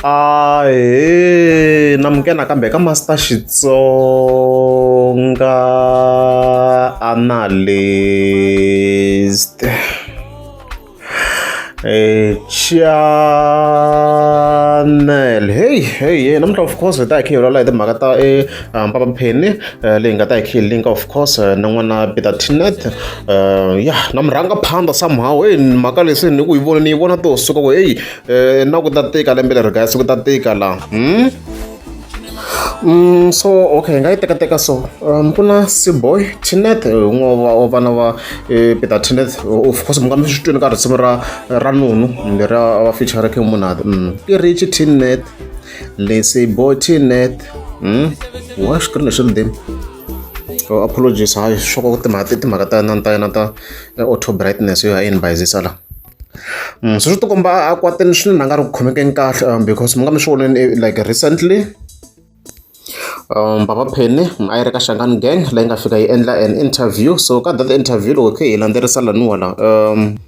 Ahee namukela nakambe ka Master Xitsonga Analyst channel. Hey hey hey, namuntlha of course hi ta hi kha hi vulavula hi timhaka ta Papa Penny leyi nga ta hi kha hi link of course na n'wana Peter Tinet, ya na murhangaphandha somehow. Hey, mhaka leswi ni ku yi vona ni yi vona to suka ku hey, na ku ta tika lembe leri guys, ku ta tika la. So okay, hi nga yi tekateka so ku na Seaboy Tinet, wun'we wa vana va Peter Tinet. Of course mi nga mi swi twini ka risimu ra Nunu leri va feature King Munadi. I Rich Tinet le Seaboy Tinet. Wa screen xi ri dim. Oh, apologies, hayi swa ku timhaka ta yena ta yena ta auto brightness yo yi ni bayizisa la. So swi tikomba a kwateni swinene, a nga ri ku khomekeni kahle, because mi nga mi swi voneni like recently Papa Penny a yi ri ka Shangani Gang leyi nga fika yi endla an interview. So ka that interview, loko khe hi landzelerisa laniwa la,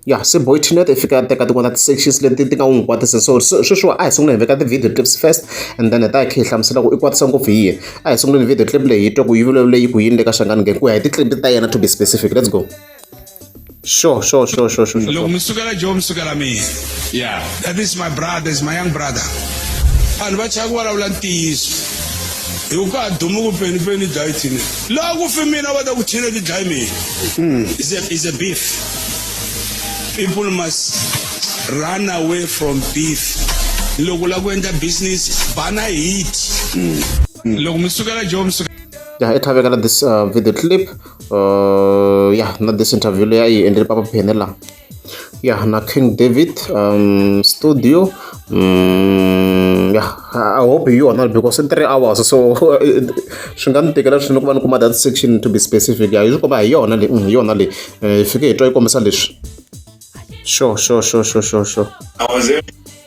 ya Seaboy Tinet i fika teka tin'wana ta ti-sections leti ti nga n'wi kwatisa. So sweswiwa a hi sungule hi veka ti-video clips first and then hi ta hi khe hi hlamusela ku i kwatisa ngopfu hi yini. A hi sunguleni video clip leyi hi twa ku yi vulavule yi ku yini le ka Shangani Gang ku ya hi ti-clip ta yena, to be specific. Let's go. Sure. Loko mi sukela Joe, mi sukela mina. That is my brother, is my young brother. Vanhu va chava ku vulavula ntiyiso hi ku ka ha dumi ku Penny Penny dlayi Thine. Loko ku fi mina, va ta ku Thine ti dlayi mina. Is a beef. People must run away from beef. Loko u lava ku endla business, bana hit. Loko mi sukela Joe, mi sukela Ya, i tlhavekela this video clip, ya na this interview leyi a yi endlele Papa Penny la, ya na King David studio. Yeah, I hope hi yona because i 3 hours, so swi nga ni tikela swinene ku va ni kuma that section to be specific. Ya, yi swi komba hi yona leyi. Hi yona leyi. Hi fike hi twa yi kombisa leswi. Sure.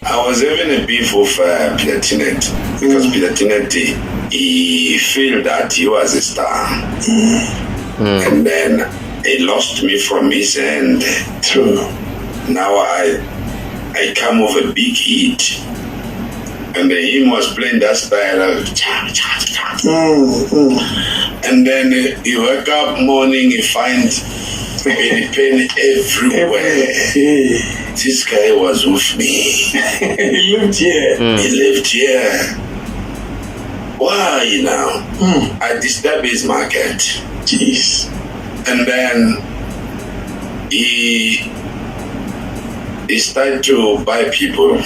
I was having a beef with Peter Tinet because Peter Tinet, he felt that he was a star, and then he lost me from his hand. True. Now I come with a big hit, and then him was playing that style, cha, cha, cha. And then he wake up morning, he find Penny Penny everywhere. This guy was with me. He lived here. He lived here. Why now? I disturb his market. Jeez. And then he started to buy people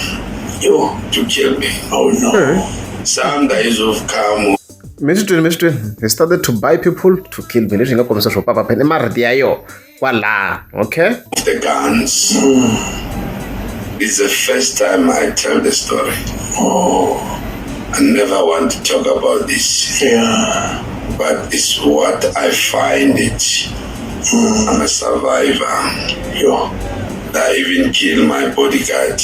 Yo. To kill me. Oh no. Some guys who've come Mi swi twini, mi swi twini, he started to buy people to kill me, leswi hi nga kombisa swo Papa Penny i marito ya yona kwalaha, okay. With the guns. It's the first time I tell the story. Oh. I never want to talk about this. But it's what I find it. I'm a survivor. Yo. I even killed my bodyguard.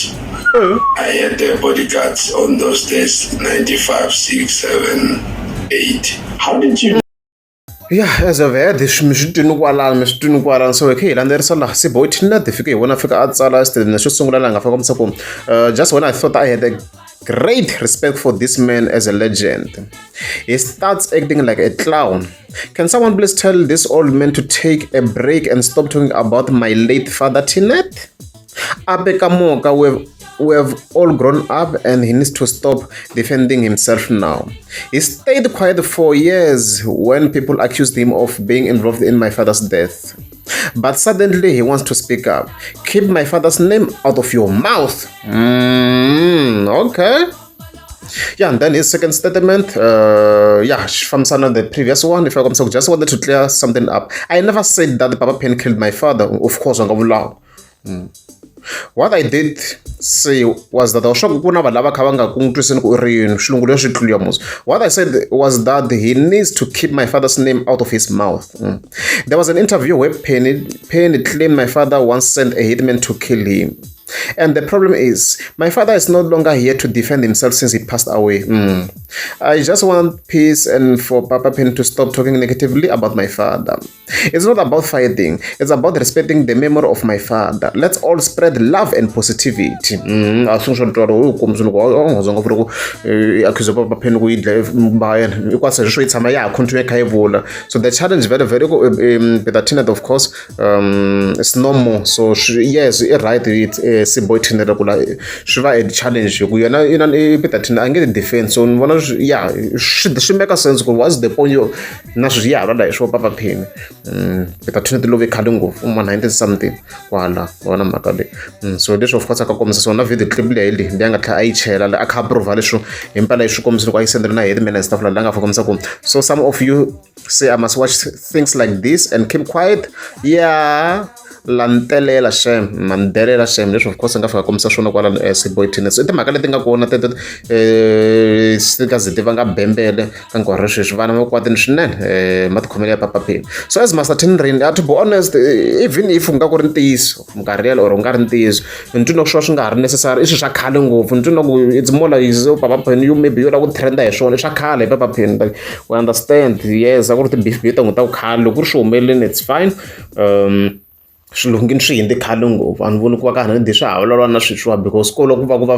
I had the bodyguards on those days, 95, 6, 7, 8. How did you Yeah, as I've heard, mi swi twini kwalano, mi swi twini kwalano. So hi khe hi landzelerisa laha Seaboy Tinet hi fike hi vona fika a tsala statement xo sungula laha nga fika kombisa ku just when I thought I had a great respect for this man as a legend, he starts acting like a clown. Can someone please tell this old man to take a break and stop talking about my late father Tinet? Ape Kamoka, we have all grown up and he needs to stop defending himself now. He stayed quiet for years when people accused him of being involved in my father's death. But suddenly he wants to speak up. Keep my father's name out of your mouth. Okay. Yeah, and then his second statement, yeah, fambisana the previous one. If I so just wanted to clear something up. I never said that the Papa Penny killed my father. Of course, nga What I did say was that swa ku na vanhu lava kha va nga ku n'wi twiseni ku i ri yini xilungu lexi tluya mos. What I said was that he needs to keep my father's name out of his mouth. There was an interview where Penny claimed my father once sent a hitman to kill him. And the problem is, my father is no longer here to defend himself since he passed away. I just want peace and for Papa Penny to stop talking negatively about my father. It's not about fighting, it's about respecting the memory of my father. Let's all spread love and positivity. A swi swo twala u kombisa loko a nga zonga ku accuse Papa Penny ku yi dlaye ba yena hikwalaho swo yi tshama ya ha continue kha yi vula. So the challenge very very Peter Tinet, of course, it's no more. So yes, i right, it's Siboy Tinet ku la swi va a challenge hi ku yena ina i Peter Tinet a nge ti defense. So ni vona yeah, swi make sense ku what's the point yo na swi ya hala hi swo Papa Penny. Peter Tinet love khale ngopfu ma 19 something kwala vona mhaka leyi. So leswi of course a ka kombisa so na video clip leyi leyi leyi a nga tlhela a yi chela a kha a prova leswo himpela yi swi kombisa loko a yi sendela na headman and stuff like that nga fa kombisa ku so some of you say I must watch things like this and keep quiet. Yeah, lantelela shem mandelela shem leswi of course a nga fika kombisa swona kwala Siboy Tinet. So i timhaka leti nga kona teto ti nga ze ti va nga bembele ka nkarhi wa sweswi vana va kwatini swinene matikhomelo ya Papa Penny. So as Master Tin Rain, to be honest, even if ku nga ku ri ntiyiso minkarhi yeleyo or ku nga ri ntiyiso ni twi na ku swi va swi nga ha ri necessary i swilo swa khale ngopfu ni twi na ku it's more like Papa Penny you maybe yo lava ku trenda hi swona i swa khale hi Papa Penny, like we understand, yes, a ku ri ti-beef ta n'wi ta ku khale loko ku ri swi humelelini it's fine. Swilo nge swi hindzi khale ngopfu a ni voni ku va ka ha ni swa ha vulavula na sweswiwa because ko loko ku va ku va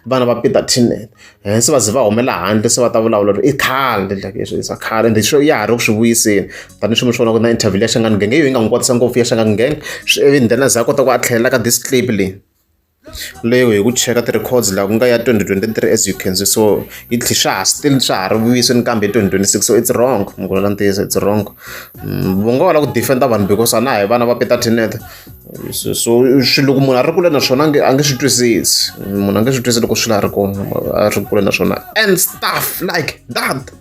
vana va Peter Tinet se va ze va humela handle se va ta vulavula i khale like i swa khale ende swo ya ha ri ku swi vuyiseni tanihi swi vona ku na interview ya Shangani Genge yi nga n'wi kwatisa ngopfu ya Shangani Genge ivi then a za a kota ku a tlhelela ka this clip leyi leyo hi ku cheka ti-records laha ku nga ya 2023 as you can see. So yi tlhe swa ha still swa ha ri vuyiseni kambe hi 2026, so it's wrong mukulu ntiyiso, it's wrong. Va nga va lava ku defenda vanhu because a na hi vana va Peter Tinet. So swi loko munhu a ri kule na swona a nge swi twisisi munhu a nge swi twisisi loko swilo a ri kona a ri kule na swona and stuff like that.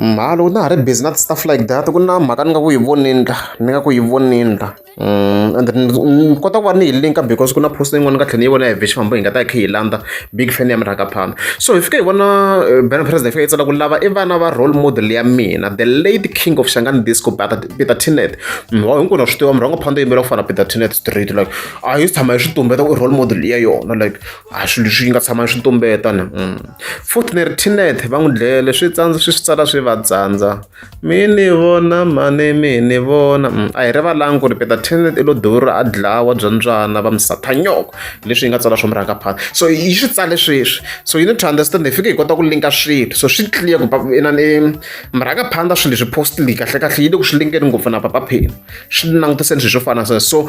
Mha loko na ha ri busy na stuff like that ku na mhaka ni nga ku yi voneni la ni nga ku yi voneni la and ni kota ku va ni yi linka because ku na post yin'wana ni nga tlhela ni yi vona hi Vhexifambo hi nga ta yi kha hi landza big fan ya murhangaphala. So hi fike hi vona Ben President fika yi tsala ku lava i vana va role model ya mina the late king of Shangani Disco Peter Tinet. Wa hinkwenu swi tiva murhangaphala yimbela ku fana na Peter Tinet straight like a yi tshama yi swi tumbeta ku i role model ya yona like a swilo leswi yi nga tshama yi swi tumbeta ni. Futhi ni ri Tinet va n'wi dlele swi tsandza swi swi tsala swi va tsandza mi ni vona mhani mi ni vona. A hi rivalangi ku ri Peter Tinet i lo duvuriwa a dlawa bya mbyana va musathanyoko leswi yi nga tsala swo murhangaphala. So yi swi tsale sweswi so you need to understand hi fike hi kota ku linka swilo so swi clear ku inani murhangaphala swilo leswi post leyi kahle kahle yi le ku swi linkeni ngopfu na Papa Penny swi langutiseni swilo swo fana na sweswo. So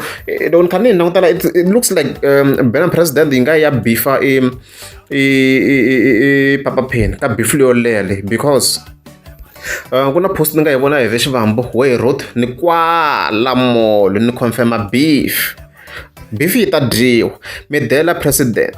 loko ni kha ni yi langutela it looks like Ben President yi nga ya beefa i i Papa Penny ka beef leyo leha leyi because ku na post ni nga yi vona hi Vhexivambo where he wrote ni kwala mall ni confirma beef beef yi ta dyiwa mi dela president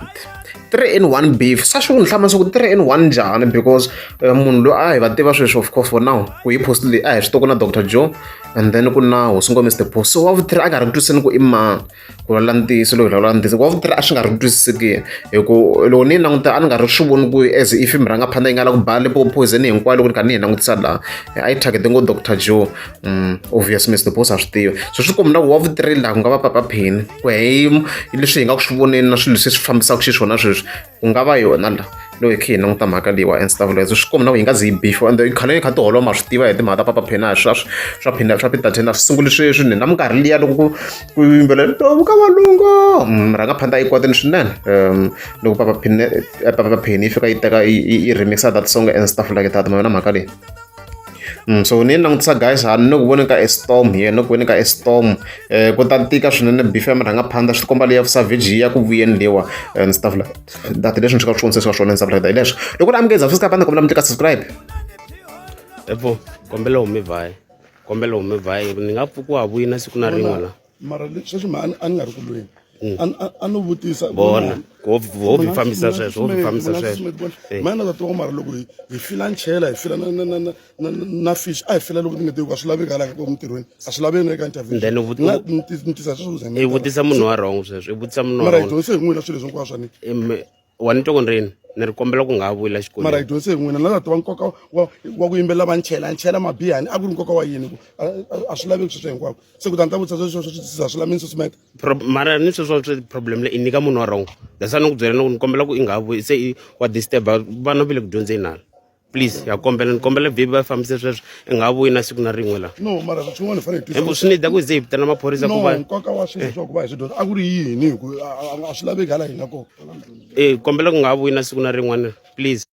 3 in 1 beef sa swi ni hlamasa ku 3 in 1 njhani because munhu loyi a hi va tiva sweswi of course for now ku yi post leyi a hi swi tiva ku na Dr Joe and then ku na hosi ngo Mr Post so wa vu 3 a nga ri ku twisiseni ku i mani ku vulavula ntiyiso loko hi vulavula ntiyiso wa vu 3 a swi nga ri ku twisisekeni hi ku loko ni yi languta a ni nga ri swi voni ku as if murhangaphandla yi nga la ku ba le poison hinkwayo loko ni kha ni yi langutisa laha a yi target ngo Dr Joe obvious Mr Post a swi tiva so swi komba na ku wa vu 3 laha ku nga va Papa Penny ku hi leswi hi nga ku swi voneni na swilo leswi swi fambisaka xiswona sweswi ku nga va yona la loko hi kha hi languta mhaka leyiwa and stuff like swi komba na ku yi nga ze yi beef and khale kha ti holova ma swi tiva hi timhaka ta Papa Penny a swa swa Penny swa Peter Tinet a swi sunguli sweswi ni na minkarhi liya loko ku yimbelela lomu ka valungu murhangaphandla yi kwatini swinene loko Papa Penny Papa Penny yi fika yi teka yi remixa that song and stuff like that ma yona mhaka leyi. So ni langutisa guys ha ni ku voni ka a storm here ni ku voni ka a storm ku ta tika swinene beef ya murhangaphandla swi komba leya savage ya ku vuyeni leyiwa and stuff like that leswi ni swi ka swi vonisisa swona and stuff like that hi leswo loko ri amukeza swi ska kombela mi tlika subscribe. Epo kombela hume vhayi kombela hume vhayi ni nga pfuki wa vuyi na siku na rin'we la mara sweswi ma a ni nga ri ku lweni a no vutisa vona ho vi fambisa sweswo ho vi fambisa sweswo mina na ta tiva mara loko hi fila nchela hi fila na fish a hi fila loko ti nga tivi ku a swi laveki hala ka mintirhweni a swi laveki na eka interview then ni tisa sweswo i vutisa munhu wa wrong sweswo i vutisa munhu wa mara hi dyondzise hi n'wina swilo leswi hinkwaswo ni wa ni twa ku ni rini. Ni ri kombela ku nga ha vuyi la Mara hi xikolweni. dyondzise hi n'wina na ta tiva nkoka wa wa ku yimbelela va nchela nchela mabihani a ku ri nkoka wa yini ku a a swi laveki sweswo hinkwako se kutani ta vutisa sweswo swi a swi lavi ni susumeta. Mara ni sweswo swi problem leyi i nyika munhu wa wrong. That's why ni ku byela ni ku ni kombela ku i nga ha vuyi se i wa disturb-a vana va le ku dyondzeni hala. Please ha kombela ni kombela baby va fambise sweswo i nga ha vuyi na siku na rin'we la. No mara swin'wana hi fanele hi Hi ku twisisa swi need ku hi ze hi vitana maphorisa ku no va nkoka wa swilo swa ku va hi swi dyondza a ku ri yini hi ku a swi laveki hala hi nga kona. Eh kombela ku nga ha vuyi na siku na rin'wana please.